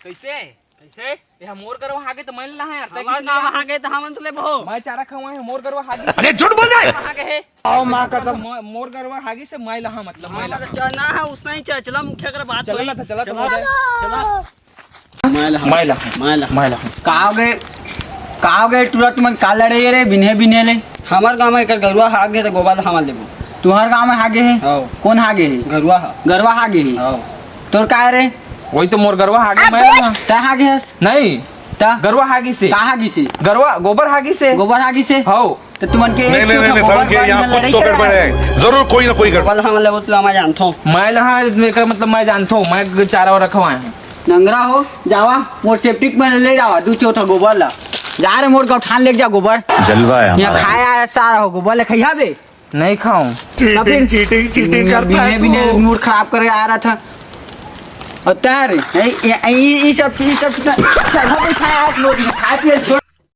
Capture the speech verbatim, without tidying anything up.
कइसे? कइसे? ये मोर गरवा हागे त मैं लाहूं यार, तैं हमार कइसे गाँव लाहूं? हागे त हमन तो लेबो। मैं चारा खवाए हंव, मोर गरवा हागे। अरे झूठ बोल रहा है। हागे हे। आओ माँ कसम। मोर, मोर गरवा हागे से मैं लाहूं, मतलब मैं लाहूं। चलना हे, उसने ही चल, चला मुखिया कर बात चला होई। ना त चला त चला। हो जाए। चला। मैं लाहूं। मैं लाहूं। मैं लाहूं। मैं लाहूं। का होगे, का होगे टूरा, तुमन का लड़े रे बिन्हे बिन्हे ले? हमर गाँव में एकर गरवा हागे त गोबर हमन लेबो। तुंहर गाँव में हागे हे? हव। कोन हागे हे? गरवा हा। गरवा हागे हे? हव। तोर का रे? वही तो मोर गरवा हागे, मैं लाहूं। तैं हागे हस? नहीं। त? गरवा हागिसे। का हागिसे? गरवा, गोबर हागिसे। गोबर हागिसे? हव। त तुमन के नहीं, एक नहीं, चोट नहीं, नहीं, गोबर साहब, ये बारी यहाँ में कुछ लड़ाई तो करे गड़बड़ हे। हे। जरूर कोई ना कोई गड़बड़। गोबर हमन लेबो त मैं जानथों। मैं लाहूं, एकर मतलब मैं जानथों, मैं चारा रखवाए हंव। नंगरा हो, जावा, मोर सेप्टिक में ले जावा, दू चोट गोबर ला। जा रे, मोर गौठान लेके जा गोबर। जलवा हे यहाँ हमारा। खाए आया सारा हो, गोबर ले खइहा बे। नहीं खाऊं। चीटिंग, फिर चीटिंग, चीटिंग करता है बिने, बिने तू। मूड खराब करे आ रहा था। और तैं रे, ए, ए, ए, ई सब, ई सब, सब, सब, सब, खा पिए छोड़।